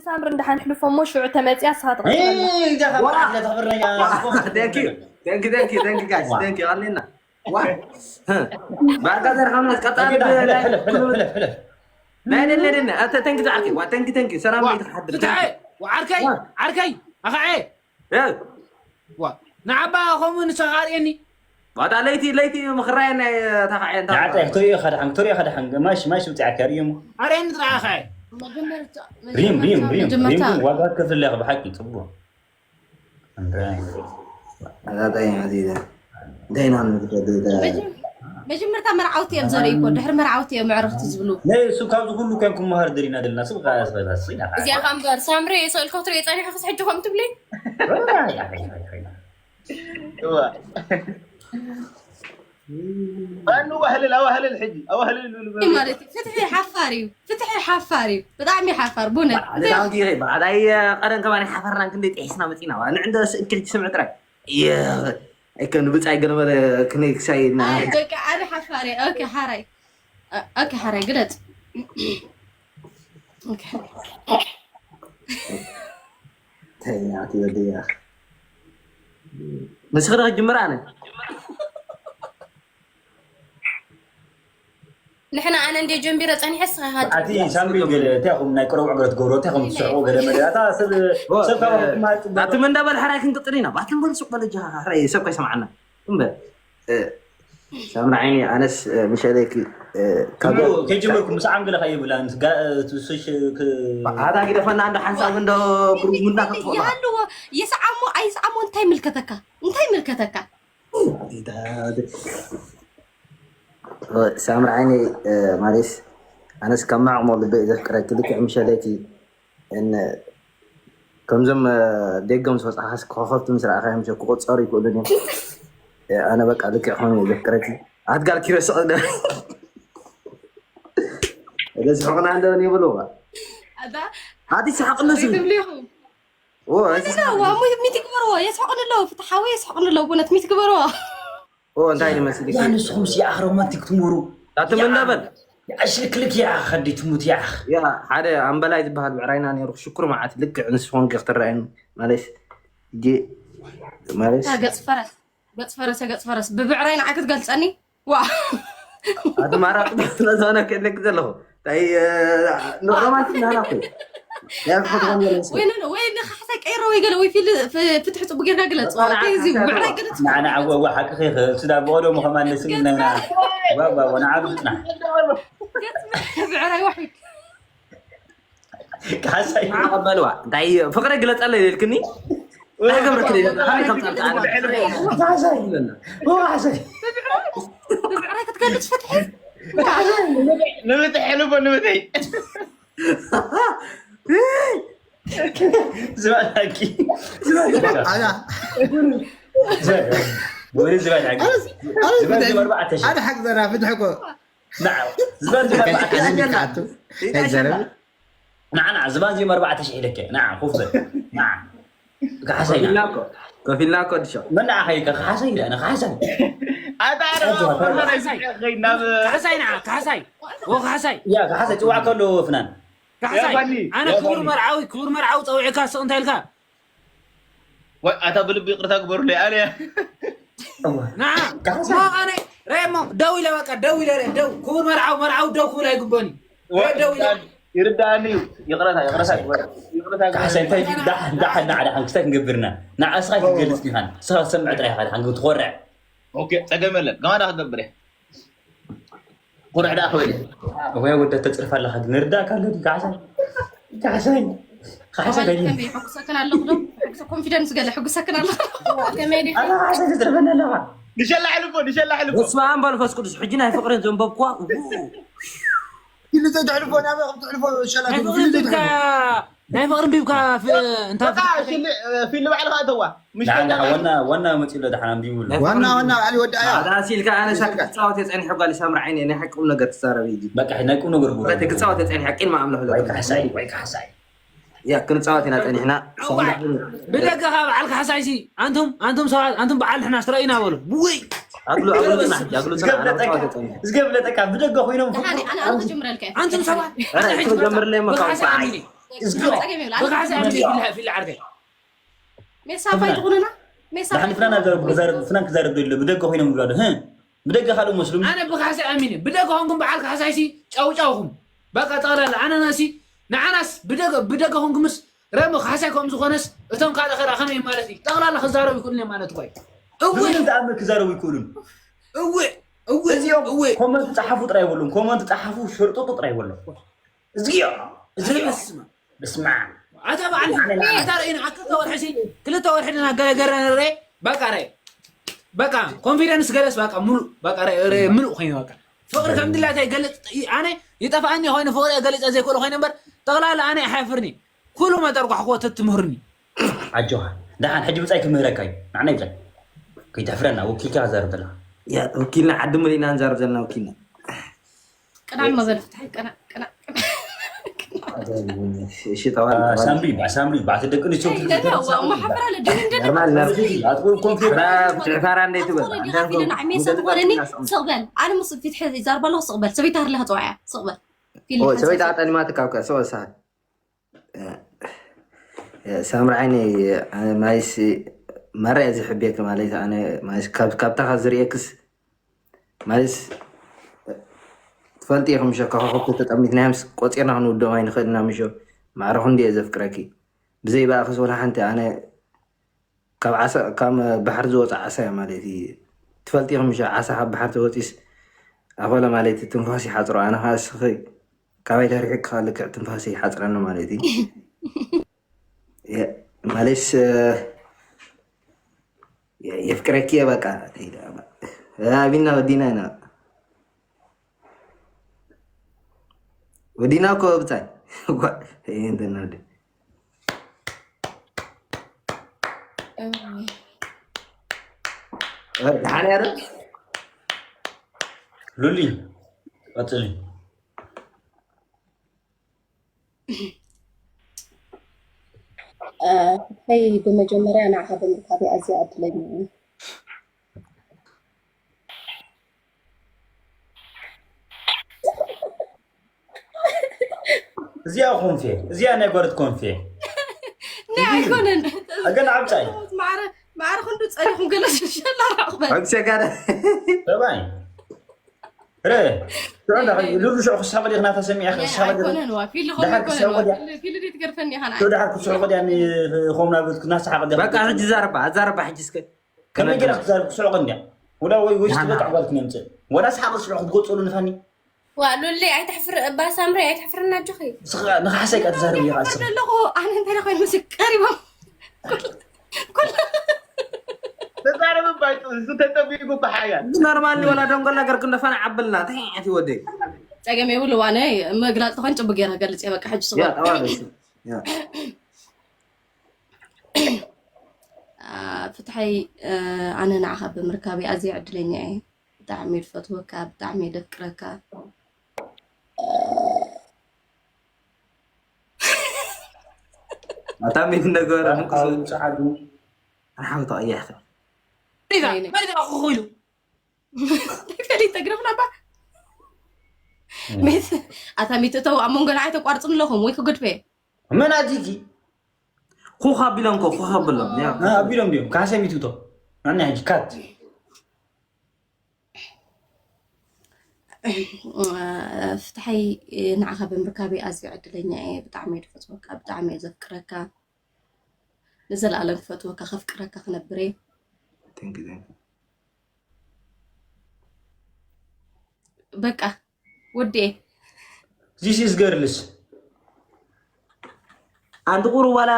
ሳምሪ እንዳሓን ሕልፎ እሞ ሽዑ ተመፅያ ንስኻ ትቐፅለና። Thank you. Thank you, thank you, thank you, guys. Thank you. ኣለና። ዋ። ባርካ ዘርካምና ቀጣሊ ናይ ደለ ደለ። ኣተ thank you ዓርከይ። ዋ thank you thank you። ሰላም ይተሓድር። ፍትሐ ዓርከይ ዓርከይ ኣኸዐ እ፣ ዋ ንዓባ ከምኡ ንስኻ ኣርእየኒ ዋታ ለይቲ ለይቲ ምኽራይ ናይ ታኻዐ እንታ ንዓጠ ክተሪኦ ከድሓን ክተሪኦ ከድሓን ማሽ ማሽ ውፅዓካ ርእዮም ኣርእየኒ ጥራሕ ኣኸዐ ሪም ሪም ሪም ሪም መጀመርታ- ግን ዋጋ ክፍለያ ብሓቂ ፅቡቅ ኣዛጣይ ኣዚዘ ደይና ንዝፈደ መጀመርታ መርዓውቲ እዮም ዘርእይኮ ድሕሪ መርዓውቲ እዮም ምዕርኽቲ ዝብሉ ናይ እሱ ካብዚ ኩሉ ኮን ክመሃር ደሊና ደልና ስብ ስና እዚኣ ኸ እምበር ሳምሪ የስእልካ ክትሪኦ ጸኒሑ ክስ ሕጂ ከም ትብሊ እዋ። ማኑ ዋህልል ኣዋህልል ሕጂ ኣዋህልል ይብሉ። ማለት እዩ። ፍትሒ ሓፋር እዩ። ፍትሒ ሓፋር እዩ። ብጣዕሚ ሓፋር ብእውነት። ባዕዳይ ቀደም ከማን ሓፈርናን ክንደይ ጥሒስና መፂና ንዕንደ ስእልኪ ሕጂ ስምዕ ጥራይ ኣይከ ንብፃይ ገለመለ ክነይ ክሳይ ና ኣይ ደቂ ኣነ ሓፋር እየ። ኦኬ ሓራይ ኦኬ ሓራይ ግለፅ። ኦኬ። ተኛ ትበልያ ንስኺ ዶ ክትጅምር ኣነ ንሕና ኣነ እንደ ጀምቢረ ጸኒሐ ስኻ ኣቲ ሳምሪ ገለ እንታይ ኹም ናይ ቀረቡ ዕግረት ገብሮ እንታይ ኹም ትስዕቦ ገለ መለ ኣታ ሰብ ሰብ ካባኹም ማይ ጽቡቅ ኣቲ መንዳ በል ሕራይ ክንቅጥል ኢና ባትን በል ሱቅ በል ጃ ሕራይ ሰብ ከይሰማዓና እምበር ሳምሪ ዓይኒ ኣነስ ምሸለኪ ካብ ከጀመርኩ ምስ ዓም ገለ ከይብላ ኣታ ግደፈና እንዶ ሓንሳብ እንዶ ብሩሙና ክትኾና ይሃልዎ። ይስዓሞ ኣይስዓሞ እንታይ ምልከተካ? እንታይ ምልከተካ? ሳምሪ ዓይነይ ማሌስ ኣነስ ካብ ማዕቕሞ ልበይ ዘፍቅረኪ ልክዕ ምሸለኪ እን ከምዞም ደገም ዝወፅሓስ ኮኸብቲ ምስ ረኣኻዮም ሸ ክቆፀሩ ይክእሉን እዮም ኣነ በቃ ልክዕ ኾኑ ዘፍቅረኪ ኣትጋል ኪረስቕ እለ ዝሕቕና እንደውን ይብሉ ኣቲ ሰሓቕሉ ስም ትብሉ ኢኹም። ሚት ይግበርዎ። የስሕቑኒ ኣለዉ። ፍትሓዊ የስሕቑኒ ኣለዉ። ብእውነት ሚት ግበርዎ። እንታይ ይመስል ያ ንስኹም ሲኣኽ ሮማንቲክ ትምህሩ ኣቲ መንዳ በል ኣሽልክልክ ይኣኽ ከዲ ትሙት ይኣኽ ያ ሓደ ኣምበላይ ዝበሃል ብዕራይና ነይሩ ክሽኩር መዓት ልክዕ ንስኹም ገ ክትረኣየኒ ማለት ጂ ማለት ገፅ ፈረስ ገፅ ፈረስ ገፅ ፈረስ ብብዕራይ ንዓይ ክትገልፀኒ ዋ ኣቲ ማራቅ ስለዝኾነ ክእለክ ዘለኹ እንታይ ሮማንቲክ ናና ኮ ወይ ንካሕሳይ ቀይሮ ወይ ገለ ወይ ፊል ፍትሒ ፅቡቅ ጌርና ግለፅ እዚ ብዕራይ ገለፅ ንዓና ዓወዋ ሓቂ ኸ ስዳ ብቀደሙ ከማን ነስግነና ዋዋ ንዓሉ ጽናሕ ብዕራይ ዋሒድ ሓሳይ በልዋ እንታይ ፍቅረ ግለፀለ ይልክኒ ብዕራይ ክትገልፅ ፍትሒ ንምትሕ ሕልፎ ንምትሕ ዝበላኪ ወደ ዝበላኪ ኣነ ሓቅ ዘራ ፍትሕ እኮ ዝበን ዝበን ኣርባዕተ ሺሕ ኢለካ ንዓና ዝበን ዝበን ኣርባዕተ ሺሕ ኢለካ ንዓ ኮፍ በል ንዓ ካሕሳይ ንዓ ከፊልና እኮ ድሾ መን ንዓ ከይልካ ካሕሳይ ኢለ ኣነ ካሕሳይ ኣታ ካሕሳይ ንዓ ካሕሳይ ኦ ካሕሳይ ያ ካሕሳይ ፅዋዕ ከሎ ፍናን ካሕሳይ ኣነ ክቡር መርዓዊ ክቡር መርዓዊ ፀዊዕካ ስቕ እንታይ ኢልካ ኣታ ብልቢ ይቅርታ ግበሩለይ ኣነ ንዓ ሞ ኣነ ረሞ ደው ኢለ በቃ ደው ኢለ ደው ክቡር መርዓው መርዓው ደው ክብል ኣይግበን ደው ኢለ ይርዳኣኒ እዩ ይቅረታ ይቅረታ ግበሩ ይቅረታ ግበሩ ካሕሳይ እንታይ ዳሕ ዳሕ ዳሕ ዳሕ ክስታይ ክንገብርና ንዓስኻ ይገልጽ ዲኻን ስኻ ሰምዕ ጥራይ ኢኻ ዲኻን ትኾርዕ ኦኬ ጸገም የለን ከማና ክገብር እየ ቁርዕ ዳ ክብል ወይ ወደ ተጽርፍ ኣለኻ ግን ርዳእካ ኣሎ ካሕሳይ ካሕሳይ ካሕሳይ ከመይ ሕጉሰክን ኣለኹ ዶ ኮንፊደንስ ገለ ሕጉሰክን ኣለኹ ከመይ ዲ ካሕሳይ ተጽርፈና ኣለኻ ንሸላ ሕልፎ ንሸላ ሕልፎ በስመ ኣብ መንፈስ ቅዱስ ሕጂ ናይ ፍቅርን ዘንበብኳ ኢሉ ዘይትሕልፎ ናበይ ከም ትሕልፎ ሸላ ናይ ፍቅሪ ቢብካ ናይ ፍቅሪ ቢብካ እንታይ ፊል ባዕልኻ እተዋ ዋና ዋና መፂኡ ሎ ደሓን ኣንቢቡ ኣሎ ዋና ዋና ባዕሊ ወዲ ኣያ ኣዳሲ ኢልካ ኣነ ሳክ ክፃወት የፀኒሐ ጓል ሳምራ ዓይነ ናይ ሓቂ ቁም ነገር ትዛረብ እዩ በቃ ናይ ቁም ነገር ጉ ክፃወት የፀኒሐ ቂን ማእምለኽ ወይ ካሕሳይ ወይ ካሕሳይ ያ ክንፃወት ኢና ፀኒሕና ብደገኻ በዓል ካሕሳይ ሲ ኣንቱም ኣንቱም ሰባት ኣንቱም በዓል ንሕና ስረኢና በሉ ብወይ ኣግሉ ኣግሉ ፅና ኣግሉ ፅና ዝገብለጠካ ብደገ ኮይኖም ኣነ ኣነ ክጅምረልካ ኣንቱም ሰባት ክጀምርለይ መካወሳ እዝግዮ። ጸገም የብላ። ብካሕሳ ኣሚነ ፊላ ፊላ ዓርከይ። ሜሳ ፋይ ትኹንና ሜሳ ዳሕኒ ፍናን ኣብ ዘረብ ክዛረብ ፍናን ክዛረብ ዶ የለ ብደገ ኮይኖም ይብላሉ። ህ ብደገ ካልእ መስሉም ኣነ ብካሕሳ ኣሚነ ብደገ ኾንኩም በዓል ካሕሳይሲ ጫውጫውኹም በቃ ጠቕላላ ኣነናሲ ንዓናስ ብደገ ብደገ ኾንኩምስ ረሞ ካሕሳይ ከም ዝኾነስ እቶም ካልእ ኸዳ ከመይ ማለት እዩ ጠቕላላ ክዛረቡ ይክእሉ እዮም ማለት እኮ እዩ። እውይ ምንም ተኣምር ክዛረቡ ይክእሉን። እውይ እውይ እዚኦም እውይ ኮመንት ጸሓፉ ጥራይ ይበሉን። ኮመንት ጸሓፉ ሸርጥጡ ጥራይ ይበሉ። እዚዮ እዚዮ በስመ በስመ ኣብ ኣታ በዓል ኣታ ርእይና ክልተ ወርሒ ሲ ክልተ ወርሒ ድና ገረገረ ንረ በቃ ረ በቃ ኮንፊደንስ ገለስ በቃ ሙሉ በቃ ረ ረ ምሉእ ኮይኑ በቃ ፍቅሪ ከም ድላታ ይገልጽ ኣነ ይጠፋኣኒ ኮይኑ ፍቅሪ ገሊጸ ዘይክእሉ ኮይኑ እምበር ጠቕላላ ኣነ ኣይሓፍርኒ ኩሉ መጠርቋሕ ኮተት ትምህርኒ ኣጆኻ ደሓን ሕጂ ብጻይ ክምህረካ እዩ። ንዓና ይብዛይ ከይተሕፍረና ወኪልካ ክዛረብ ዘለካ ያ ወኪልና ዓዲ መሊእና ንዛረብ ዘለና ወኪልና ቅናዕ መበል ፍትሓይ ቅናዕ ቅናዕ እሺ ተባል ሳምሪ ሳምሪ ባዕቲ ደቂ ኣንስትዮ ለና ዋ ማሕበራ ለድን እንደና ኖርማል ነርሲ ኣጥቁ ኮንፊ ትዕፋራ እንደይ ትበል ሜሳ ትኾነኒ ስቕበል ኣነ ምስ ፊት ሕዚ ይዛርባ ኣለኹ ስቕበል ሰበይቲ ሃርለ ከፅዋዕያ ስቕበል ሰበይቲ ኣጠሊማትካ እኮ ሰበ ሰዓት ሳምሪ ዓይኒ ማይስ ማርያ ዝሕብየክ ማለት ኣነ ማይስ ካብ ካብታኻ ዝርእየክስ ማይስ ትፈልጥ ኢኹም ሸ ከኸኸብቲ ተጠሚትናዮምስ ቆፂርና ክንውድኦም ኣይንኽእል ኢና ምሾ ማዕረኹ እንዲየ ዘፍቅረኪ ብዘይ በኣኽስ ወላ ሓንቲ ኣነ ካብ ዓሳ ካብ ባሕሪ ዝወፀ ዓሳ እያ ማለት እዩ ትፈልጥ ኢኹም ምሾ ዓሳ ካብ ባሕሪ ተወፂስ ኣኾለ ማለት ትንፋስ ይሓፅሮ ኣነ ከዓ እስኺ ካባይ ተሪሕካ ልክዕ ትንፋሰይ ይሓፅረኒ ማለት እዩ ማለስ የፍቅረኪ እየ በቃ ኣቢና ወዲና ኢና ወዲና እኮ ብታይ እንተናደ ሓርያረ ሉሊ ቀፅሊ ይ ብመጀመርያ ንዓኻ ብምርካብ ኣዝያ ዕድለኛ እየ። እዚኣ ኮንፌ እዚኣ ናይ ጓለት ኮንፌ ናይ ኣይኮነን ኣገን ዓብፃይ ማዕረ ማዕረ ክንዱ ፀኒኹም ገለ ሽሸላ ራቕበል ኣግሸጋደ ሰብኣይ ረ ሽዑ እንዳ ሉሉ ሽዑ ክሳቕ ዲኽ ናታ ሰሚዐ ክሳቕ ዲኽ ኣይኮነን ዋ ፊልድ ኾነ ደሓር ኣይኮነን ክሳቕ ዋ ዲያ ፊልድ ፊልድ ይትገርፈኒ ኢኻ ንዓይ ሽዑ ደሓር ክሳቕ ዲያ ኾም ናብ ናሳሓቕ ዲያ በቃ ሕጂ ዛረባ ኣዛረባ ሕጂ እስከ ከመይ ገይራ ክትዛረብ ክስዕቕ እንድያ ወላ ወይ ወይ ስትበጣዕ ጓል ክነምፅእ ወላ ሰሓቕ ስዑ ክትጎፅሉ ንፋኒ ዋ ሉሊ ኣይተሕፍር እባ ሳምሪ ኣይተሕፍርና ኣጆኺ ንኻሓሳይ ቃ ትዛረብ ኢኻ ኣለኹ ኣነ እንታይ ኮይን ምስ ቀሪቦም ተዛረብ ባይጡ እሱ ተጠቢቁ ብሓያል ኖርማል ወላ ደንጎላ ገር ክንደፋን ዓብልና ተሕያት ይወደይ ፀገም የብሉ ዋነ መግላፅ ተኾን ፅቡቅ ገይረ ገልፅ እየ በቃ ሕጂ ያ ስዋ ጠዋለሽ ያ ፍትሐይ ኣነ ንዓኻ ብምርካበይ ኣዝየ ዕድለኛ እየ ብጣዕሚ እየ ዝፈትወካ ብጣዕሚ እየ ዘፍቅረካ ኣታ ሚት ነገር ፃዓዱ ሓው ተቐያሕ መሪዳ መሪዳ ክኹ ኢሉ ፈሊጠ ግረፍና ባ ሚት ኣታ ሚት እተው ኣብ መንጎ ንዓይ ተቋርፅም ኣለኹም ወይ ክገድፈ መን ኣዚኪ ኩኽ ኣቢሎም ኮ ኩኽ ኣቢሎም ያ ኣቢሎም ድዮም ካሰ ሚትቶ ኣና ሕጂ ካት ፍትሐይ ንዓኻ ብምርካበይ ኣዝየ ዕድለኛ እየ ብጣዕሚ እየ ዝፈትወካ ብጣዕሚ እየ ዘፍቅረካ ንዘለኣለም ክፈትወካ ከፍቅረካ ክነብር እየ Thank you, thank you. በቃ ወዴ ዚስ ኢዝ ገርልስ ኣንቲ ቁሩብ ዋላ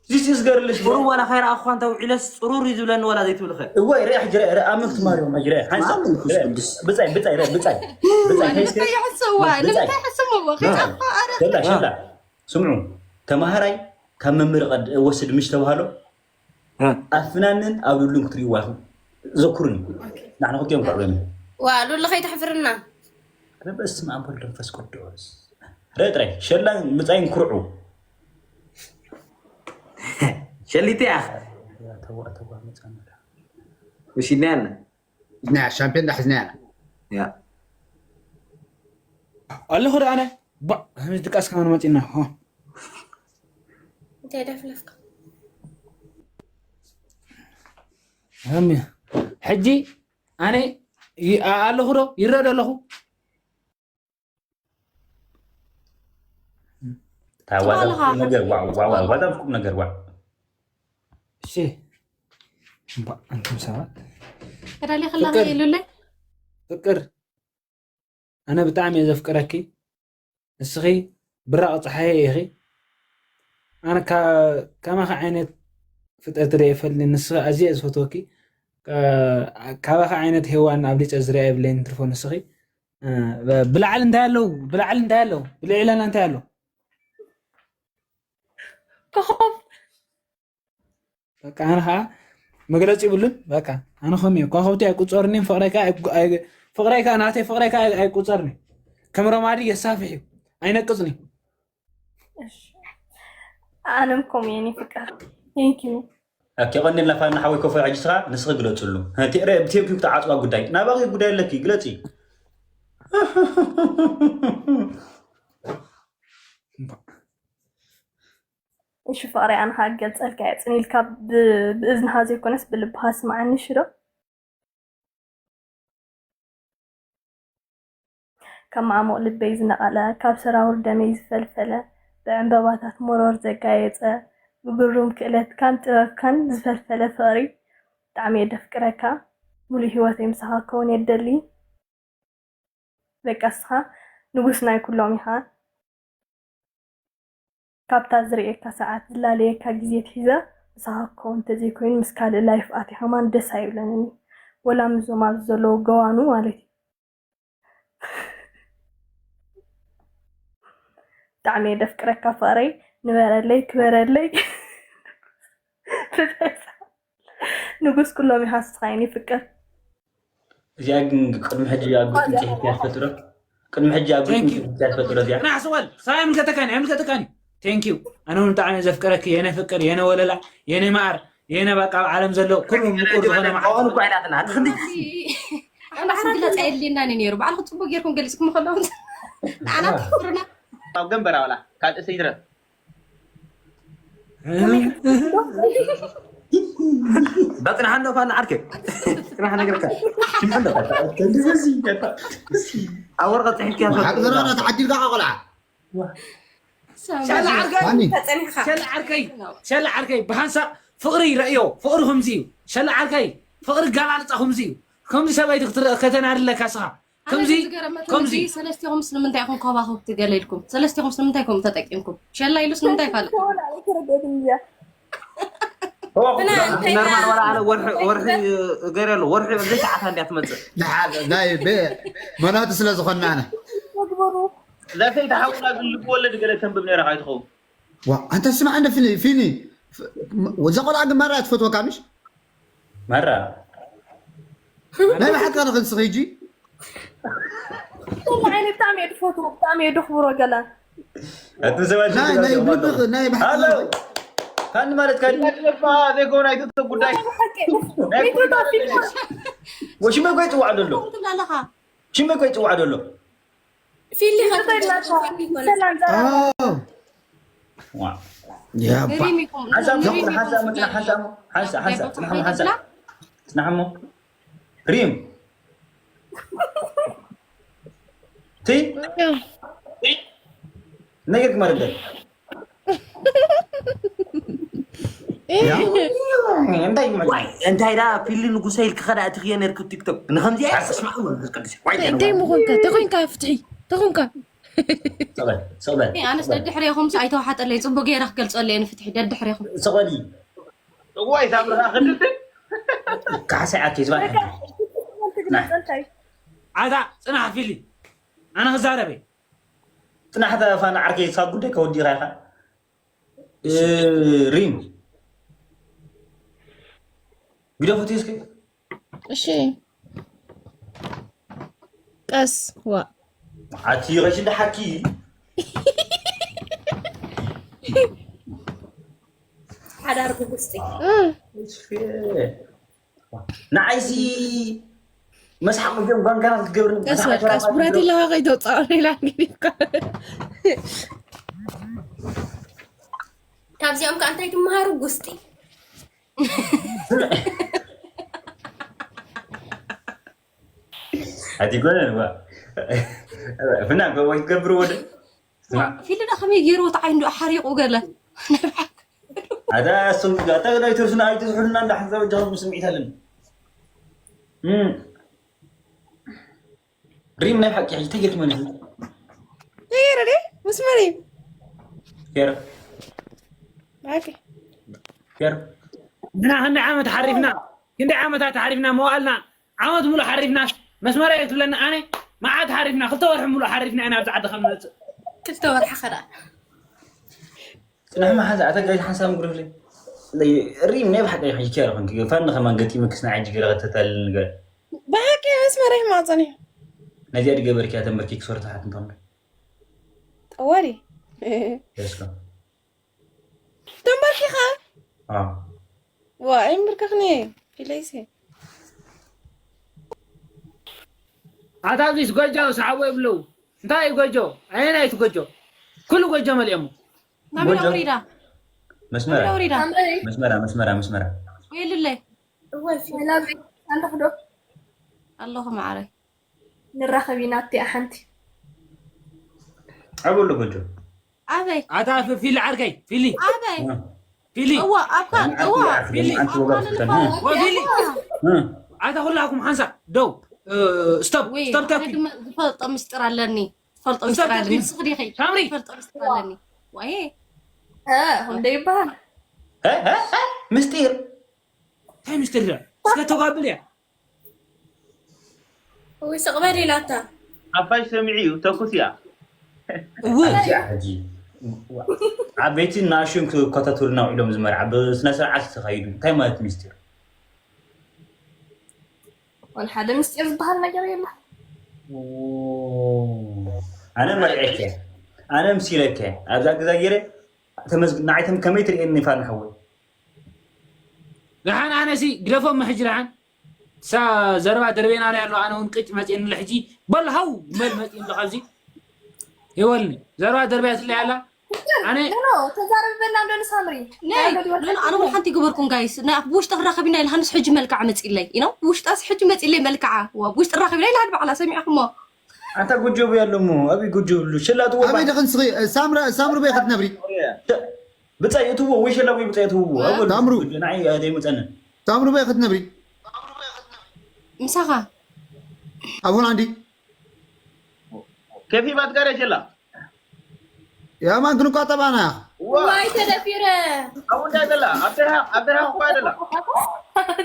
ዚስ ኢዝ ገርልስ ቁሩብ ዋላ ከይረኣኹ እንተ ውዒለስ ፅሩር እዩ ዝብለኒ ዋላ ዘይትብልኸ እዋይ ርአ ሕጂ ርአ ርአ ኣመልክ ማርዮም ሕጂ ርአ ሓንሳ ማመልክ ቅዱስ ብጻይ ብጻይ ርአ ብጻይ ብጻይ ከይሰ ይሕስዋ ንምንታይ ሕስምዎ ከይጠፋ ኣረ ሸላ ሸላ ስምዑ ተማሃራይ ካብ መምህር ቀድ ወስድ ምሽ ተባሃሎ ኣብ ፍናንን ኣብ ሉሉን ክትርእይዋ ኢኹም ዘኩሩኒ ንሕና ክልቲኦም ከዕበኒ ዋ ሉሉ ከይተሕፍርና በስመ ኣብ ወልድ መንፈስ ቅዱስ ርአ ጥራይ ሸላን ብጻይን ኩርዑ ሸሊተ እያ ተዋ ተዋ መጻና ወሲድና ያለ ሻምፒዮን ዳሕዝና ያለ ያ ኣለኹ ዶ ኣነ ባዕ፣ ከመይ ድቃስ ከማን መጺና? ሆ። እንታይ ደፍለፍካ? ሃሚ፣ ሕጂ ኣነ ይ-፣ ኣ-፣ ኣለኹ ዶ? ይረአ ዶ ኣለኹ? ታዋዛ ትባልኻ። ቁም ነገር፣ ዋው፣ ዋው፣ ዋው፣ ዋዛ ቁም ነገር፣ ዋው። እሺ። እምባ፣ ኣንቱም ሰባት። ተዳሊ ከለኻ ፍቅር። ኢሉለይ? ፍቅር። ኣነ ብጣዕሚ እየ ዘፍቅረኪ። ንስኺ ብራቕ ጸሓየ ኢኺ። ኣነ ካ-፣ ከማኺ ዓይነት ፍጥረት ርእየ ይፈልኒ። ንስኺ ኣዝየ እየ ዝፈትወኪ። ካ-፣ ካባኺ ዓይነት ሄዋን ኣብሊጸ ዝርኣ የብለይን። ትርፎ ንስኺ፣ እ፣ ብ-፣ ብላዕሊ እንታይ ኣለዉ? ብላዕሊ እንታይ ኣለዉ? ብልዕለና እንታይ ኣሎ? ኮኾብ። በቃ ኣነ ኸዓ መግለጺ ይብሉን። በቃ ኣነ ከምኡ እየ። ከዋኽብቲ ኣይቁጸርኒን፣ ፍቕረይ ከኣ ኣይቁ-፣ ኣይ-፣ ፍቕረይ ከኣ ናተይ ፍቕረይ ከኣ ኣይ-፣ ኣይቁጸርኒ። ከም ረማዲ የሳፍሕ እዩ። ኣይነቅጽኒ። እሺ። ኣነም ከምኡ እየ፣ እኔ ፍቅር። Thank you። ኦኬ፣ ቀንዲ ላፋና ሓወይ ኮፎ ሕጂ ስኻ ንስኺ ግለጽሉ። ቴ-፣ ቴንኪዩ ክትዓጽዋ ጉዳይ። ናባኺ ጉዳይ ኣለኪ፣ ግለጺ። እሺ ፍቕረይ፣ ኣነ ኸኣ ክገልጸልካ እየ። ጽን ኢልካ ብ-፣ ብእዝንኻ ዘይኮነስ ብልብኻ ስምዓኒ፣ እሺ ዶ? ካብ ማዕሙቕ ልበይ ዝነቐለ፣ ካብ ሰራውር ደመይ ዝፈልፈለ፣ ብዕምበባታት መሮር ዘጋየጸ፣ ብግሩም ክእለትካን ጥበብካን ዝፈልፈለ ፍቕሪ፣ ብጣዕሚ እየ ደፍቅረካ። ሙሉእ ህይወተይ ምሳኻ ክከውን እየ ዝደሊ። በቃ እስኻ ንጉስ ናይ ኩሎም ኢኻ። ካብታ ዝርእየካ ሰዓት ዝላለየካ ግዜ ኣትሒዘ ምሳኻ ክኸውን እንተዘይኮይኑ ምስ ካልእ ላይፍ ኣትየ ከማን ደስ ኣይብለንን እዩ። ወላ ምስዞም ኣብዚ ዘለዉ ገዋኑ ማለት እዩ። ብጣዕሚ እየ ደፍቅረካ ፍቕረይ፣ ንበረለይ፣ ክበረለይ። ንጉስ ኩሎም ኢኻ ንስኻ የኔ ፍቅር። እዚኣ ግን ቅድሚ ሕጂ ኣብ ግጥሚ ጽሒፍያ ትፈልጢ ዶ? ቅድሚ ሕጂ ኣብ ግጥሚ Thank you። ጽሒፍያ ትፈልጢ ዶ እዚኣ? ጥራሕ ስወል፣ ሳይ ምልከተካኒ፣ ምልከተካኒ። Thank you። ኣነ እውን ብጣዕሚ እየ ዘፍቅረኪ፣ የነ ፍቅር፣ የነ ወለላ፣ የነ መዓር፣ የነ በቃ ኣብ ዓለም ዘሎ ኩሉ ምቁር ዝኾነ መዓር። እኮ ኢላትና ትኽንዲ ኣምላኽ ግለፅ ኣየድልየናን እዩ ነይሩ። ባዕልኹም ፅቡቅ ጌርኩም ገሊፅኩም ከለኹም ንዓና ትሕፍሩና። ኣብ ገንበራ ዋላ ካልእ ሰይትረፍ በጽናሕ እንዶ ፋና ዓርከይ ጽናሕ ነገርካ ሽምዓ እንዶ ኣብ ወረቐት ጽሒፍካ ሓቂ ዘረባ ተዓዲልካ ቆልዓ ሸላ ዓርከይ ማኒ ሸላ ዓርከይ ሸላ ዓርከይ ብሓንሳእ ፍቕሪ ረእዮ ፍቕሪ ከምዚ እዩ ሸላ ዓርከይ ፍቕሪ ጋላልፃ ከምዚ እዩ ከምዚ ሰበይቲ ክትረአ ከተናድለካ ስኻ ከምዚ ከምዚ ሰለስቲኹምስ ንምንታይ ኢኹም ኮባኹብቲ ገለ ኢልኩም ሰለስቲኹምስ ንምንታይ ከምኡ ተጠቂምኩም ሸላ ኢሉስ ንምንታይ ይፋልጥ ኖርማል ወላ ኣነ ወርሒ ወርሒ ገይረ ኣሎ ወርሒ ዘይሰዓታ እንዲያ ትመፅእ ናይ መናቱ ስለ ዝኾንና ኣነ ለሰይ ተሓውና ግን ልብ ወለድ ገለ ተንብብ ነይራ ካይትኸውን ዋ ኣንተ ስማዕ እንደ ፊኒ ፊኒ ወዛ ቆልዓ ግን ማራ ትፈትወካ ምሽ ማራ ናይ ብሓቂ ንኽንስኺ ሕጂ ብጣዕሚ እየ ድፈትዎ ብጣዕሚ እየ ደኽብሮ ገለ እቲ ሰባት ናይ ናይ ብልቢ ናይ ብሓቂ ካኒ ማለት ካኒ ዘይኮነ ኣይትቶ ጉዳይ ወሽመ ጎይ ጽዋዕ ደሎ ትብላለኻ ሽመ ጎይ ጽዋዕ ደሎ ፊሊ ያባ ጽናሕሞ ሪም ቲ ነገር ክመርደ እንታይ እንታይ ዳ ፊሊ ንጉሰ ኢልክ ከዳ እቲ ክየ ነርክ ቲክቶክ ንከምዚ ኣይ ስማዕ መንፈስ ቅዱስ ዋይ እንታይ ምኾንካ ተኾንካ ፍትሒ ተኾንካ ሰበል ሰበል ኣነስ ደድሕሬኹም ኣይተዋሓጠለይ ፅቡቅ ገይረ ክገልፀሉ እየ ንፍትሒ ደድሕሬኹም ሰበል እዋይ ሳምራ ክድትን ካሕሳይ ዓኪ ዝባል ኣታ ፅናሕ ፊሊ ኣነ ክዛረበ ፅናሕተ ፋና ዓርከይ ካብ ጉዳይ ከወዲኻ ኢኻ ሪም ግደፉ ቴስክ እሺ ቀስ ዋ ኣቲ ኸሽ ደሓኪ ሓዳር ብጉስጢ ንዓይሲ መስሓቕ እዮም ጓንጋና ክትገብር ቀስ በል ቀስ። ቡራቲላ ከይተውፃእ ሌላ እንግዲህ ካብዚኦም ከ እንታይ ትመሃሩ? ጉስጢ ኣቲ ጎነ ዋ ፍና ጎ ወይ ገብሩ ወደ ፊልዳ ከመይ ገይሩ ተዓይንዶ ሓሪቑ ገለ ኣታ እሱም ኣታ ናይ ትርስና ኣይትስሕሉና እንዳ ሓንሳብ ጃኹም ስምዒት ኣለኒ ሪም ናይ ሓቂ ሕጂ ተጌርክ መን እዩ ተገይረ ደ ምስ መን እዩ ኬር ማኪ ኬር ንሕና ክንደይ ዓመት ሓሪፍና ክንደይ ዓመታት ሓሪፍና መዋእልና ዓመት ሙሉእ ሓሪፍና መስመራ እዩ ትብለና ኣነ መዓት ሓሪፍና ክልተ ወርሒ ሙሉእ ሓሪፍና ኢና ኣብዚ ዓዲ ከም ንመፅእ ክልተ ወርሒ ኸዳ ጽንሕ መሓዛ ኣታ ጋይት ሓንሳብ ምግርፍለይ ሪም ናይ ብሓቂ ይከረ ኮንክ ፋን ከማን ገጢሙ ክስና ዕጅ ገለ ከተታልል ነገር ብሓቂ መስመረይ ማፀን እዩ ነዚኣ ድገበርኪያ ተንበርኪ ክሶር ተሓት እንተኾንዶ ጠዋሪ ደስካ ተንበርኪኻ ኣዎ ዋ ኣይምብርከኽኒ ኢለይሲ ኣታ ኣብዚስ ጎጆ ሰዓቦ የብለው እንታይ እዩ ጎጆ ኣየናይ እቲ ጎጆ ኩሉ ጎጆ መሊኦሞ ናበይ ወሪዳ መስመራ ወሪዳ መስመራ መስመራ መስመራ ወይልለይ እወ ፊና ኣለኽዶ ኣለኹ ማዕረ ንራኸብ ኢና ኣብቲኣ ሓንቲ ኣበሎ ጎጆ ኣበይ ኣታ ፊሊ ዓርከይ ፊሊ ኣበይ ፊሊ እዋ ኣብካ እዋ ወፊሊ ኣታ ኩላኩም ሓንሳ ደው ስቶፕ ስቶፕ ታኪ ዝፈልጦ ምስጢር ኣለኒ ዝፈልጦ ምስጢር ኣለኒ ንስኽ ዲኺ ሳምሪ ዝፈልጦ ምስጢር ኣለኒ ወይ እንደ ይበሃል ምስጢር እንታይ ምስጢር ዳ እስከ ተጓብል እያ ወይ ስቕበል ኢላታ ሓፋሽ ሰሚዑ እዩ ተኩስ እያ እው እዚኣ ሕጂ ዓበይትን ንኣሽቱን ክከታተሉና ውዒሎም ዝመርዓ ብስነ ስርዓት ተኻይዱ እንታይ ማለት ምስጢር ወላ ሓደ ምስጢር ዝበሃል ነገር የለ ኣነ መርዒ ኣነ ምሲለከ ኣብዛ ገዛ ገይረ ንዓይቶም ከመይ ትርእየኒ ፋን ሓወይ ደሓን ኣነሲ ግደፎም ሕጂ ደሓን ሳ ዘረባ ደርቤና ላ ኣሎ ኣነ እውን ቅጭ መፅእኒ ሕጂ በል ሃው በል መፅእኒ ካብዚ ይወልኒ ዘረባ ደርቤያ ትለይ ኣላ ኣነ ተዛረቢ በላ እንዶ ንሳምሪ ኣነ እውን ሓንቲ ይገበርኩም ጋይስ ብውሽጢ ክራኸብ ኢና ኢልሃንስ ሕጂ መልክዓ መፅእለይ ኢኖ ብውሽጣስ ሕጂ መፅእለይ መልክዓ ብውሽጢ ራኸብ ኢና ኢልሃን ባዕላ ሰሚዕኩሞ ኣንታ ጎጆ ብያ ኣለሞ ኣበይ ጎጆ ብሉ ሸላትዎ ኣበይ ደኸ ንስኺ ሳምረ ሳምሪ በይ ክትነብሪ ብጻይ እትዎ ወይ ሸላ ወይ ብጻይ እትዎ ኣበሉ ታምሩ። ንዓይ ዘይመጸንን ሳምሪ በይ ክትነብሪ ምሳኻ ኣብ ሆላንዲ ከፊባት ጋር ሸላ የማን ክንቋጠባና ዋይ ተደፊረ ኣብኡ እንታይ ዘላ ኣብ ደርሃ ኣብ ደርሃ እኳ ዘላ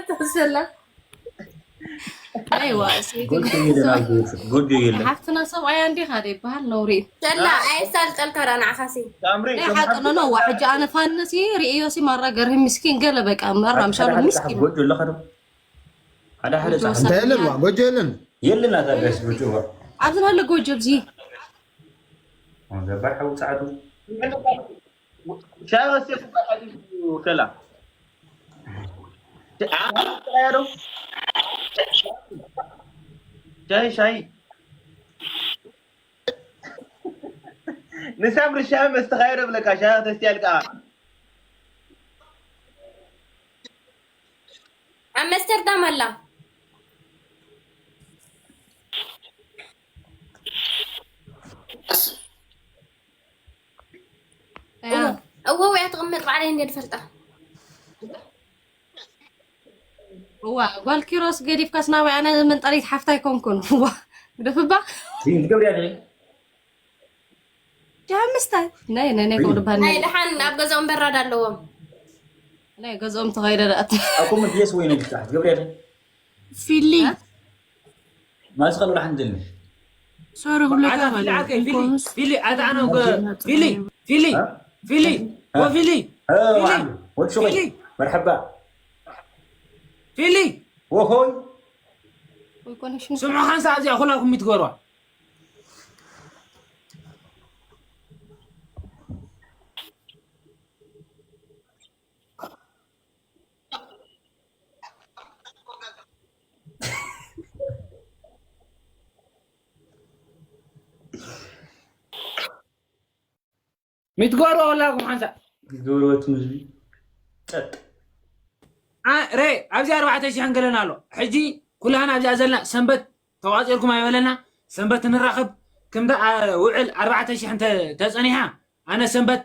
ተሰላ ኣይዋ ጎጆ የለን ኣብ ጎጆ የለን ሓፍትና ሰብኣያ እንዲኻ ደ ይበሃል ነውሪ እዩ ሸላ ኣይሳልጠልካ ዳ ንዓኻሲ ሳምሪ ናይ ሓቂ ኖኖ ዋ ሕጂ ኣነ ፋንሲ ርእዮሲ ማራ ገርህ ምስኪን ገለ በቃ መራ ምሻሉ ምስኪን ጎጆ ኣለኻ ዶ ሓደ ሓደ ጻሕ እንታይ የለን ዋ ጎጆ የለን የለን ኣታ ጋይስ ጎጆ ዋ ኣብዚ ናለ ጎጆ ኣብዚ ገባር ሓው ጻዕዱ ሻይ ወስየ ኩባያ ሓዲሱ ከላ ሻይ ሻይ ንሳምሪ ሻሂ መስተኻዮ ዶ ብለካ ሻሂ ተስትያልካ ኣምስተርዳም ኣላ እወ እያ ትቕመጥ ባዕለይ እንደ ድፈልጣ እዋ ጓል ኪሮስ ገዲፍካስ ናበይ ኣነ መንጠሪት ሓፍታ ኣይኮንኩን እዋ ግደፍባ ትገብሪ ኣለኺ ጃምስታይ ናይ ናይ ናይ ከውድባል ናይ ደሓን ኣብ ገዛኦም በራድ ኣለዎም ናይ ገዝኦም ተኸይደ ደኣት ኣኮ መድየስ ወይ ነግሽ ትገብሪ ኣለኺ ፊሊ ማስኸሉ ላሕንድልኒ ሶሪ ሁሉ ኣታ ፊሊ ዓርከይ ፊሊ ፊሊ ኣታ ኣነ ጎ- ፊሊ ፊሊ ፊሊ ወፊሊ ወድ ሹቀይ መርሐባ ፊሊ ወሆይ ስምዑ ሓንሳ ኣብዚኣ ኩላኩም ይትገሯ ሚትጓሩ ኣላኩም ሓንሳ ዝገበርበትም ህዝቢ ጸጥ ረ ኣብዚ ኣርባዕተ ሽሕን ገለን ኣሎ። ሕጂ ኩላህና ኣብዚኣ ዘለና ሰንበት ተቋፂርኩም ኣይበለና። ሰንበት ንራኸብ። ከምታ ውዕል ኣርባዕተ ሽሕ እንተ ተፀኒሓ ኣነ ሰንበት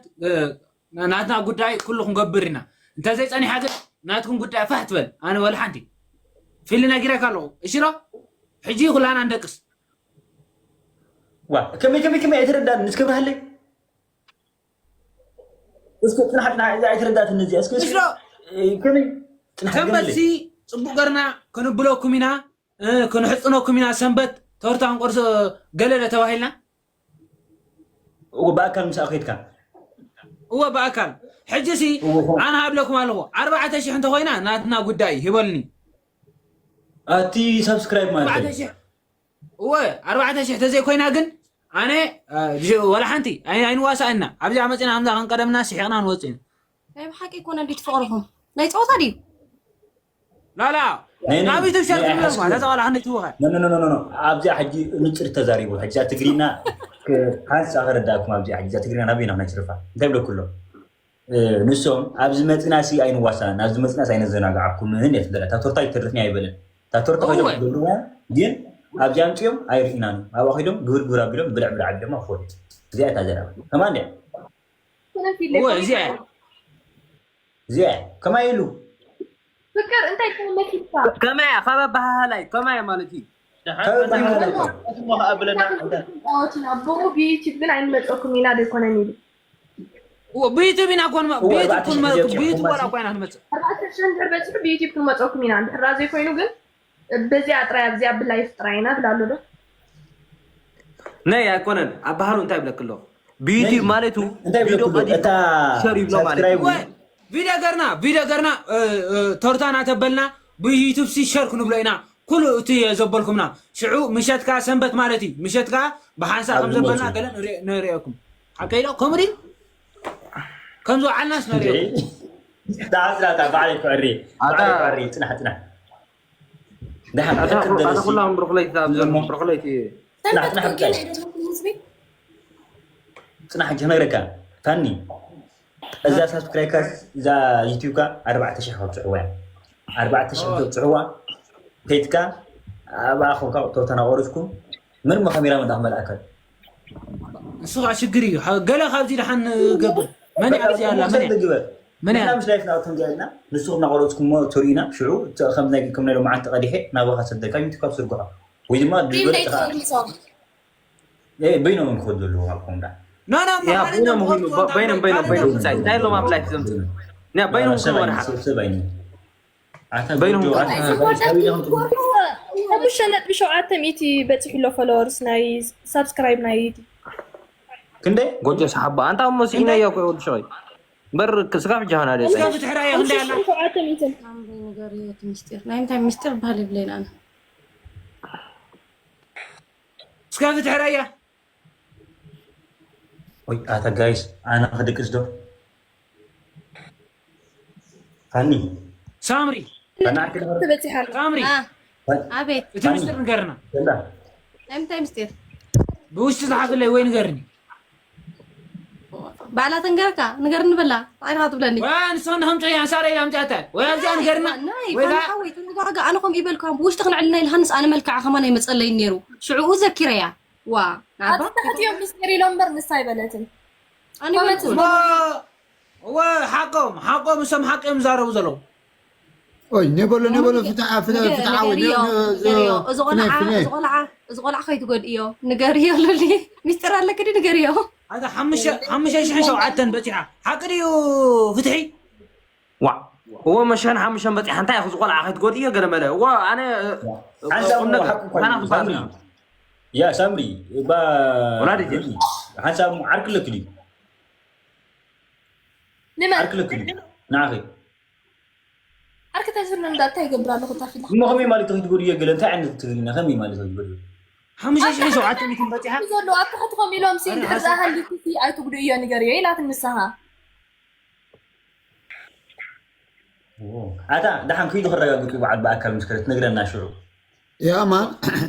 ናትና ጉዳይ ኩሉ ክንገብር ኢና። እንተዘይፀኒሓ ግን ናትኩም ጉዳይ ፋሕ ትበል። ኣነ ወላ ሓንቲ ፊሊ ነጊረካ ኣለኹ። እሺ ዶ? ሕጂ ኩላና ንደቅስ። ዋ ከመይ ከመይ ከመይ ኣይተረዳን እስከ ብርሃለይ እስከ ጽናሕ ጽናሕ እዛ ኣይተረዳትን እዚኣ እስከ እሺ ዶ? ከመይ ጽናሕ ሰንበት ገለለይ ሲ ፅቡቅ ገርና ክንብለኩም ኢና። እ፣ ክንሕፅነኩም ኢና። ሰንበት ቶርታ ክንቆርሶ ገለለ ተባሂልና። እዎ ብኣካል ምስ ኣኸድካ እወ ብኣካል ሕጂ ሲ ኣነ ሃብለኩም ኣለኹ። ኣርባዕተ ሽሕ እንተኮይና ናትና ጉዳይ ሂበልኒ። ኣቲ ሳብስክራይብ ማለት ኣርባዕተ ሽሕ እወ ኣርባዕተ ሽሕ ተዘይኮይና ግን ኣነ እ፣ ወላ ሓንቲ ኣይ- ኣይንዋሳእና። ኣብዚኣ መፂና ከምዛ ክንቀደምና ስሒቕና ንወፅእ ኢና። ናይ ብሓቂ ይኮነ እንዲ ትፍቅርኹም ናይ ፀወታ ድዩ? ላላ ናይ- ናይ- ናብ ዩቱብ ሸር ናይ- ትብለልኳ ናይ- ነፃ ዋላ ክንደይ ትወኸ ኖ ኖ ኖ ኖ ኣብዚኣ ሕጂ ንፅር ተዛሪቡ ሕጂ እዛ ትግርኛ ሓንሳ ከረዳእኩም ኣብዚኣ ሕጂ እዛ ትግርኛ ናበይና ናይ ትርፋ እንታይ ብለኩ ኣሎ ንሶም ኣብዚ መፅና ሲ ኣይንዋሳን ኣብዚ መፅና ሲ ኣይነዘናግዓኩምን እየ ትበለ እታ ቶርታ ይትርፍኒ ኣይበለን እታ ቶርታ ኮይኖም እወ። ዝገብርዋ ግን ኣብዚ ኣምፅኦም ኣይርኢናን ኣብኣ ኮይዶም ግብር ግብር ኣቢሎም ብልዕ ብልዕ ኣቢሎም ኣፎት እዚኣ እታ ዘረባ ከማ እንዲያ እወ እዚኣ እያ እዚኣ ከማይ ኢሉ ፍቅር እንታይ ትመኪልካ? ከመያ ካብ ኣበሃህላይ ከመያ ማለት እዩ ከበባህላ ብኡ ብዩቲብ ግን ኣይንመፀኩም ኢና ዘይኮነን ኢሉ ብዩቱብ ኢና ኮን ብዩቱብ ኮን ማለት ብዩቱብ ዋላ ኮይና ንመፅእ ኣርባዕተ ሽሕ እንድሕር በፂሑ ብዩቲብ ክንመፀኩም ኢና እንድሕራ ዘይኮይኑ ግን በዚኣ ጥራይ ኣብዚኣ ብላይፍ ጥራይ ኢና ብላ ኣሎ ዶ ነይ ኣይኮነን ኣባህሉ እንታይ ብለክ ኣሎ ብዩቲብ ማለቱ እንታይ ቪዲዮ ብለክ ቀዲዱ እታ ሸር ይብሎ ማለት እዩ ሳብስክራይብ ቪዲዮ ገርና ቪዲዮ ገርና ቶርታና ተበልና ብዩቱብ ሲ ሸር ክንብሎ ኢና ኩሉ እቲ ዘበልኩምና ሽዑ ምሸትካ ሰንበት ማለት እዩ ምሸትካ ብሓንሳ ከም ዘበልና ገለ ንሪኦ- ንሪኦኩም ሓቀይ ዶ ከምኡ ድዩ ከም ዝወዓልናስ ንሪኦ ዳዕስራታ ባዕለይ ክዕሪ ባዕለይ ክዕሪ ፅናሕ ፅናሕ ደሓን ኣታ ሕክም ኣታ ደለሲ ኩላም ብሩክለይቲ ኣብዞም ብሩክለይቲ ፅናሕ ፅናሕ ብታይ ህዝቢ ፅናሕ ክነግረካ ታኒ እዛ ሳብስክራይካ እዛ ዩቲብካ ኣርባዕተ ሽሕ ከብፅሕዋ እያ ኣርባዕተ ሽሕ ከብፅሕዋ ከይትካ ኣብኣ ኮንካ ተተናቆረፅኩም ምን መኸሚራ መዳ ክመልኣካ ንሱ ከዓ ሽግር እዩ ሓ- ገለ ካብዚ ደሓን ገብር መን እያ እዚኣ ኣላ መን እያ ግበር መን እያ ንሕና ምስ ላይፍ ናብቶም ዚኣና ንስኹም ናቆረፅኩሞ ተሪእና ሽዑ ከም ናይ ከም ናይ ሎማዓንቲ ቀዲሐ ናባኻ ሰደካ ዩቲብ ካብ ስርግሖ ወይ ድማ ድበል ሪሶም በይኖም ክኸዱ ኣለዎም ኣብ ኮምዳ ኖ ኖ ያ መሓሪ ኮይኖም ኖ ኮይኑ በይኖም በይኖም በይኖም እንታይ እንታይ ሎም ኣብ ላይፍ ዘምፅ ያ በይኖም ሰብ ክመርሓ ኣይነት ሰብ ሰብ ኣይነት ኣታ በይኖም ጎጆ ክመርሓ ኣታ ሳቢና ከምቲ ሓሙሽተ ነጥቢ ሸውዓተ ሚእቲ በፂሑ ኣሎ ፎሎወርስ ናይ ሳብስክራይብ ናይ ዩቲብ ክንደይ ጎጆ ሰሓባ ኣንታ እሞ ስኢነ እያ ኮ ወዲ ሸይ በር ስጋብ ጃሃና ደ እስከ ፍትሕራዮ ክንደይ ኣላ ሸውዓተ ሚእቲ ኣምሪ ንገርዮ እቲ ምስጢር ናይ እንታይ ምስጢር ባህል ይብለና ኣነ እስከ ፍትሕራያ ወይ ኣታ ጋይስ ኣነ ክድቅስ ዶ ሃኒ ሳምሪ በናዕክ ተበፂሓ ኣሎ ሳምሪ ኣቤት እቲ ምስጢር ንገርና ናይ ምንታይ ምስጢር ብውሽጢ ዝሓፍለይ ወይ ንገርኒ ባዕላ ተንገረካ ንገርኒ በላ እንታይ ኢኻ ትብለኒ ወይ ንስኻ ንከምፅኦ ኣንሳረ ኢላ ኣምፅኣታ ወይ ኣብዚኣ ንገርና ናይ ወይ ፋና ከዓ ሓወይ ተረጋጋ ኣነ ከምኡ ይበልካ ብውሽጢ ክንዕልና ኢልሃንስ ኣነ መልክዓ ከማን ኣይመፀለይን ነይሩ ሽዕኡ ዘኪረያ ዋ ናባ ኣትሕትዮም ምስጢር ኢሎም በር ንሳ ኣይበለትን ኣነ ይበልኩ እሞ እወ ሓቆም ሓቆም እሶም ሓቂ እዮም ዝዛረቡ ዘለዉ ኦይ ኔበሎ ኔበሎ ፍትሓ ፍትሓ ፍትሓዊ ንገርዮ ንገርዮ እዚ ቆልዓ እዚ ቆልዓ እዚ ቆልዓ ከይትጎድእዮ ንገርዮ ሉሊ ሚስጢር ኣለክ ዲ ንገርዮ ኣታ ሓሙሽተ ሓሙሽተ ሽሕን ሸውዓተን በፂሓ ሓቂ ድዩ ፍትሒ ዋ እዎ መሸን ሓሙሸን በፂሓ እንታይ ኢኹ ዝቆልዓ ከይትጎድእዮ ገለ መለ እዎ ኣነ ሓንሳብ ቁም ነገር ሓቂ እኮ ሓና እዩ። ክባል ያ ሳምሪ ባ ወላዲት እያ። ሓንሳብ ዓርኪ ኣለክ ድዩ ንመን ዓርኪ ኣለክ ድዩ ንዓኺ ዓርኪ ተዝህሉ እንዳ እንታይ ይገብር ኣለኹ ታፊላ እሞ ከመይ ማለት ክትጎድዮ ገለ እንታይ ዓይነት ትግርኛ ከመይ ማለት ክትጎድዮ ሓሙሽተ ሽሕን ሸውዓተ ሚእትን በፂሓ ዘሎ ኣብ ታሕትኹም ኢሎም ሲ እንድሕር ዝኣሃሊኩ ሲ ኣይትጉድእዮ ንገርዮ ኢላት ንስኻ ኣታ ደሓን ክይዱ ክረጋግጡ በዓል ብኣካል ምስ ከደ ትነግረና ሽዑ ያማ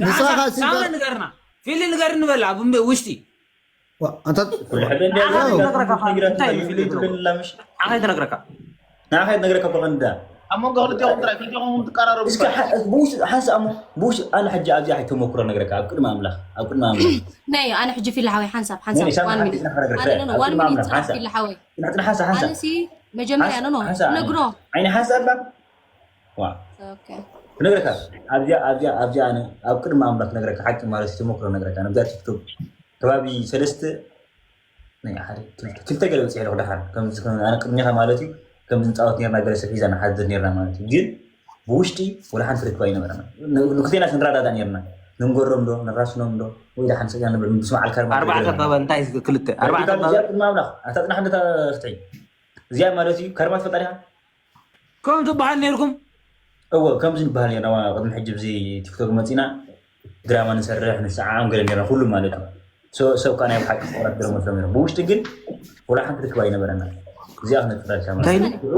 ንስኻ ሳምሪ ንገርና ፊሊ ንገርኒ በላ ኣብ ውሽጢ ዋ፣ ኣንታ ኩሉ ሕደ እንደ ንዓኻ ያው። ይነግረካ እኳ እንታይ እዩ ፊልም ትብለላ ምሽ? ንዓኻ ይነግረካ። ንዓኻ ይነግረካ እኳ ቀንዳ። ኣብ መንጎ ክልቲኦም ጥራይ፣ ክልቲኦም ትቀራረቡ እስከ እኳ። ሓ-፣ ብውሽ-፣ ሓንሳእ እሞ፣ ብውሽ-፣ ኣነ ሕጂ ኣብዚኣ ሕጂ ተመኩሮ ነግረካ፣ ኣብ ቅድሚ ኣምላኽ፣ ኣብ ቅድሚ ኣምላኽ። ነይ፣ ኣነ ሕጂ ፊል ሓወይ፣ ሓንሳብ፣ ሓንሳብ፣ ነይ፣ ሳብ one ሓንቲ minute። ዝነግረካ ኣነ፣ no፣ no፣ one ኣነ minute፣ ማምላኽ፣ ጥራይ ሓንሳብ። ፊል ሓወይ። ንሕና ሓንሳብ፣ ኣነ ሓንሳብ። ሲ፣ መጀመርያ፣ ሓንሳብ፣ no፣ no፣ ሓንሳብ፣ ነግሮ። ዓይኒ ሓንሳብ እባ። ዋ። ኦኬ። ክነግረካ፣ ኣብዚኣ፣ ኣብዚኣ፣ ኣብዚኣ ኣነ፣ ኣብ ቅድሚ ኣምላኽ ክነግረካ፣ ሓቂ ማለት እዩ፣ ተመኩሮ ነግረካ፣ ነብዛ ቲክቶክ ከባቢ ሰለስተ፣ ናይ ሓደ፣ ክልተ፣ ክልተ ገለ በፂሑ ኣለኹ ደሓር። ከምዚ፣ ከም ኣነ ቅድሚኻ ማለት እዩ፣ ከምዚ ንፃወት ነርና፣ ገለ ሰብ ሒዛ ንሓድር ነርና ማለት እዩ። ግን ብውሽጢ ወላ ሓንቲ ርክባ ኣይነበረና። ን-፣ ንክልቴና ክንረዳዳእ ነርና። ንንገሮም ዶ፣ ንራስኖም ዶ፣ ወይ ደሓን ሰብያ ንብል፣ ምስ በዓል ካርማ ኣርባዕተ ገለ። ከበ እንታይ ክልተ? ኣርባዕተ ከበ? እዚኣ ቅድሚ ኣምላኽ፣ ኣታ ፅናሕ እንደ ፍትሒ። እዚኣ ማለት እዩ፣ ካርማ ትፈልጣ ዲኻ? ከምኡ ትበሃል ነይርኩም? እወ፣ ከምዚ ንበሃል ነርና። ቅድሚ ሕጂ ብዚ ቲክቶክ መፂና ድራማ ንሰርሕ፣ ንሰዓዓም ገለ ነርና፣ ኩሉ ማለት እዩ። ሶ-፣ ሰብ ከኣ ናይ ብሓቂ ፍቑራት ገለ መስሎም ነይሮም። ብውሽጢ ግን ወላ ሓንቲ ርክብ ኣይነበረና። እዚኣ ክነጥፍራ ኢልካ ማለት እንታይ እዩ። ኢሉ?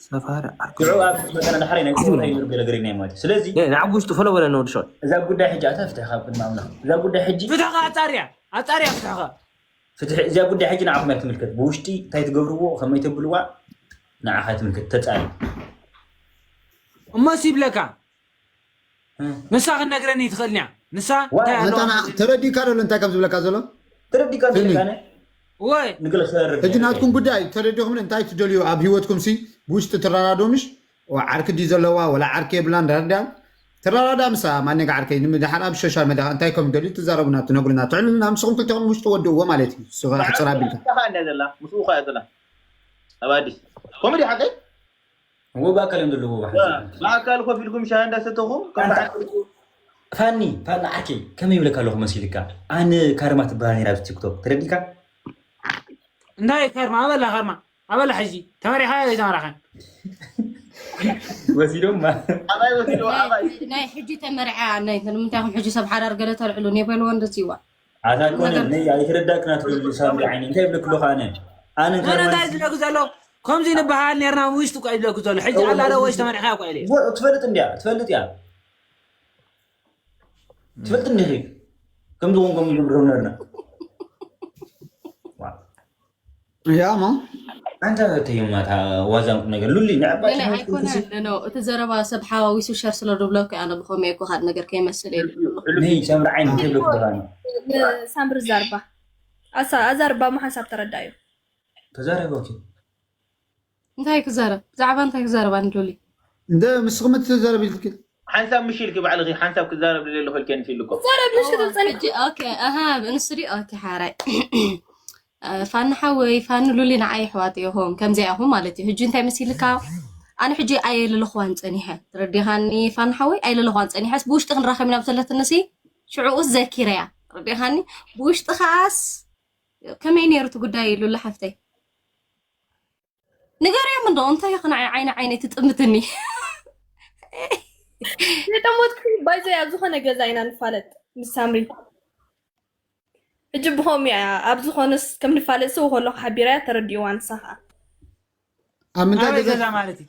ሰፋሪ ዓርኩ። ሽዑ ኣብ መጠና ዳሕራይ ናይ እንታይ ቁርኣይ ትብሎ? ንርብ ገለ ገለ ናይ ማለት እዩ። ስለዚ የ፣ ንዓብ ውሽጡ ፈሎ በለኒ ወዲ ሸዋል። እዛ ጉዳይ ሕጂ ኣታ ፍትሕኻ ኣብ ቅድሚ ኣምላኽ። እዛ ጉዳይ ሕጂ ፍትሕኻ ኣጻርያ፣ ኣጻርያ ፍትሕኻ። ፍትሒ፣ እዚኣ ጉዳይ ሕጂ ንዓኹም እያ ትምልከት። ብውሽጢ እንታይ ትገብርዎ፣ ከመይ ተብልዋ፣ ንዓኻ ትምልከት፣ ተጻሪ። እሞ ሲ ይብለካ፣ እ። ንሳ ክትነግረኒ ትኽእል እያ። ንሳ ዋ፣ እንታይ ኣለዋ? ኣንታ ንዓ-፣ ተረዲእካ ዶ እንታይ ከም ዝብለካ ዘሎ? ተረዲእካ ፊልሚ። ትብለካ፣ ኣነ ወይ? ንግለ ክረድእ ሕጂ እየ። ናትኩም ጉዳይ ተረዲእኩም እንታይ ትደልዩ ኣብ ህይወትኩም ሲ ብውሽጢ ትረዳድኡ ምሽ? ዋ፣ ዓርኪ ድዩ ዘለዋ ወላ ዓርኪ የብላን፣ ረዳን። ትረዳዳ ምሳ ማን ነጋ ዓርከይ፣ ንምድሓር ኣብ ሶሻል መድያ እንታይ ከም ደልዩ ትዛረቡና፣ ትነግሩና፣ ትዕልሉና፣ ንስኹም ክልተኹም ውሽጢ ወድእዎ ማለት እዩ። ንሱ ኸኣ ሕጽር ኣቢልካ። እንታይ እያ ዘላ? ምስኡ ኸኣ ዘላ። ኣብ ኣዲስ። ኮሜዲ ሓቀይ? እዎ፣ ብኣካል እዮም ዘለዉ፣ ብሓንሳብ። ብኣካል ኮፍ ኢልኩም ሻሂ እንዳሰተኹም፣ ከም ኣንታ በዓል ፋኒ፣ ፋኒ ዓርከይ፣ ከመይ ይብለካ ኣለኹ መሲልካ? ኣነ ካርማ ትበሃል ነይራ ኣብ ቲክቶክ፣ ተረዲእካ? እንታይ ካርማ? ኣበላ ካርማ? ኣበላ ሕጂ ተመሪሓ ወይ ተመራሓ? ወሲዶማ። ኣባይ ወሲዶ፣ ናይ፣ ኣባይ። ናይ ሕጂ ተመርዓ፣ ናይ፣ ንምንታይ ኢኹም ሕጂ ሰብ ሓዳር ገለ ተልዕሉ? ኔበልዎ እንደዚዋ። ኣታ ኮነ፣ ነገር ነይ ኣይተረዳእክና ትብሉ ሳምሪ ዓይኒ። እንታይ ይብለክ ኣለኹ ኣነ? ኣነ ኣነ ካርማ እንታይ ዝብለክ ዘሎ? ከምዚ ንበሃል ኔርና ውሽጡ እኮ ይብለክ ዘሎ። ሕጂ እወ፣ ኣላ ዶ እወ። ወይስ ተመሪሓ እኮ ኢለ። እወ፣ ትፈልጥ እንድያ፣ ትፈልጥ እያ። ትፈልጥ እንዲኺ? ከምዚ ኾንኩም ንገብሮም ነርና። ዋ። ያማ። ኣንታ ተይማታ ዋዛም ነገር ሉሊ፣ ንዕባ ገለ ሽማግለ ኣይኮነን፣ ትሲ። ኖ፣ ኖ፣ እቲ ዘረባ ሰብ ሓዋዊሱ ሸር ስለ ዝብሎ እኮ ኣነ ብኸመይ እኮ ካልእ ነገር ከይመስል እየ ዝብሎ። ነይ ሳምሪ ዓይኒ እንታይ ይብለክ ኣለኹ ኣነ? ንሳምሪ ዛርባ። ኣሳ-፣ ኣዛርባ እሞ ሓንሳብ ተረዳእዩ። ተዛረቢ፣ ኦኬ። እንታይ ክዛረብ? ብዛዕባ እንታይ ክዛረብ ኣነ ሉሊ? እንደ ምስኹም እትዛረብ ኢልኪ። ሓንሳብ ምሽ ኢልኪ ባዕልኺ፣ ሓንሳብ ክዛረብ ደልየ ኣለኹ ኢልኪ ኣንቲ ኢሉ እኮ። ዛረብ ምሽ ክትብል ጸኒሕኪ። ሕጂ፣ ኦኬ፣ ኣሃ፣ ንሱ ድዩ? ኦኬ፣ ሓራይ። እ፣ ፋኒ ሓወይ፣ ፋኒ ሉሊ ንዓይ ኣሕዋት ኢኹም፣ ከምዚኣ ኢኹም ማለት እዩ። ሕጂ እንታይ መሲልካ? ኣነ ሕጂ ኣየለለኽዋን ጸኒሐ። ተረዲኻኒ ፋኒ ሓወይ? ኣየለለኽዋን ጸኒሐስ ብውሽጢ ክንራኸብ ኢና ብዘለትንሲ ሽዑኡስ ዘኪረያ። ተረዲኻኒ? ብውሽጢ ከኣስ ከመይ ነይሩ እቲ ጉዳይ ሉሊ ሓፍተይ? ንገርዮም እንዶ፣ እንታይ ኢኺ ንዓይ ዓይኒ ዓይነይ ትጥምትኒ? የጠሞትኩ ባይዘይ ኣብ ዝኾነ ገዛ ኢና ንፋለጥ ምስ ሳምሪ። ሕጂ ብኸምኡ እያ፣ ኣብ ዝኾነስ ከም ንፋለጥ ስው ከለኹ ሓቢራያ ተረዲእዋ ንሳ ኸኣ። ኣብ ምንታይ ኣበይ ገዛ? ገዛ ማለት እዩ?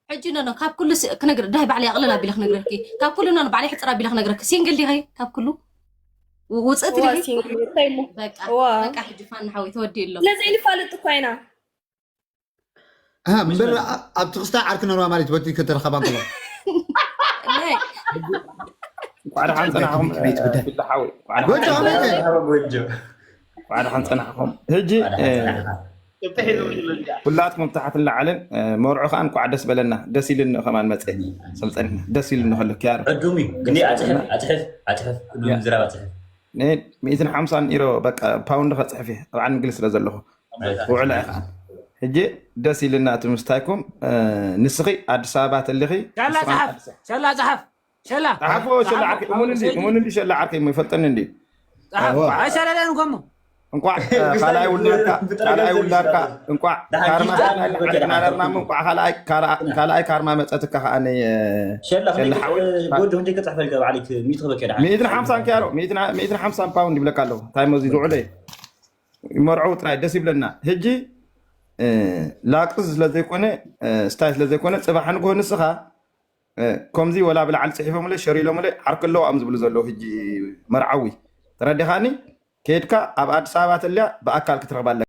ሕጂ ኖ፣ ኖ፣ ካብ ኩሉ ስ-፣ ክነግር-፣ ዳይ ባዕለይ ኣቕልል ኣቢለ ክነግረኪ። ካብ ኩሉ ኖ፣ ኖ፣ ባዕለይ ሕጽር ኣቢለ ክነግረኪ። ሲንግል ዲኺ? ካብ ኩሉ? ው-፣ ውጽእቲ እዋ፣ ዲኺ? ሲንግል፣ እንታይ እሞ? በቃ፣ እዋ። በቃ፣ ሕጂ ፋኒ ሓወይ ተወዲኡ ኣሎ። ስለዚ ንፋለጥ እኳ ኢና። ኣሃ፣ እምበር ኣ-፣ ኣብቲ ክስታይ ዓርኪ ነርዋ ማለት በቲ ከተረኸባ እንከሎ። ናይ እንቋዕ ደሓን ጸናሕኹም፣ ቤት ጉዳይ። ፊልሓዊ። እንቋዕ ደሓን ጎጆ፣ ጸናሕኹም። ኣመተ። ጎጆ። እንቋዕ ደሓን ጸናሕኹም። ሕጂ፣ እንቋዕ ደሓን እ፣ ጸናሕካ። ክብቲ ሒዙ ይብሉ እዚኣ። ኩላትኩም ታሕትን ላዕልን፣ እ፣ መርዑ ከኣ እንቋዕ ደስ በለና። ደስ ኢሉኒ ከማን መጸ። ሰልጠንና። ደስ ኢሉኒ ከሎ ኪያር። ዕዱም እዩ። ግን ኣጽሕፍ፣ ኣጽሕፍ፣ ኣጽሕፍ። ዕዱም ያ። ዝራብ ኣጽሕፍ። ነ-፣ ሚእትን ሓምሳን ዩሮ በቃ ፓውንድ ከጽሕፍ እየ። ኣብ ዓዲ እንግሊዝ ስለ ዘለኹ። ውዕላ ኢኻ። ሕጂ ደስ ኢልና እቲ ምስታይኩም፣ እ፣ ንስኺ ኣዲስ ኣበባ ተሊኺ፣ ሻላ ንስኻ ጸሓፍ፣ ኣዲስ ኣበባ። ሻላ ጸሓፍ፣ ሸላ። ጸሓፎ፣ ሸላ ጸሓፎ፣ ዓርከይ፣ እሙን እንዲ፣ ሰይዲ። እሙን እንዲ፣ ሸላ ዓርከይ፣ እሞ ይፈልጠኒ እንዲ። ጸሓፍ፣ ኣዎ። ኣይሰለለን እኮ እሞ። እንቋዕ፣ እ፣ ካልኣይ ውላድካ፣ ብጥረ ካልኣይ ገንዘብ ውላድካ፣ ይዛረብ። እንቋዕ ደሓን ካርማ ጊዜ ሰናይ ኣለ፣ ለዓለ በቃ፣ ናረርና እሞ፣ ደሓን። እንቋዕ ካልኣይ፣ ካልኣ-፣ ካልኣይ ካርማ መጸትካ ከኣ ነ-፣ እ፣ ሸላ፣ ሸላ ሓወይ። እ፣ ጎጆ፣ እንዴ ከጽሕፈልካ ባዕለይ፣ ሚእቲ ክበካ ደሓን። ሚእትን ሓምሳን ኪያሮ፣ ሚእትን፣ ሚእትን ሓምሳን ፓውንድ ይብለካ ኣለኹ። እንታይ እሞ እዚ ዝውዕለ? መርዓዊ ጥራይ ደስ ይብለና። ሕጂ፣ እ፣ ላቅስ ስለ ዘይኮነ፣ እ፣ ስታይ ስለ ዘይኮነ፣ ጽባሕ ንግሆ ንስኻ፣ እ፣ ከምዚ ወላ ብላዕሊ ጽሒፎምለይ፣ ሸር ኢሎምለይ፣ ዓርኪ ኣለዎ እዮም ዝብሉ ዘለዉ። ሕጂ መርዓዊ፣ ተረዲኻኒ? ከድካ ኣብ ኣዲስ ኣበባ ተልያ ብኣካል ክትረኽባ ኣለካ።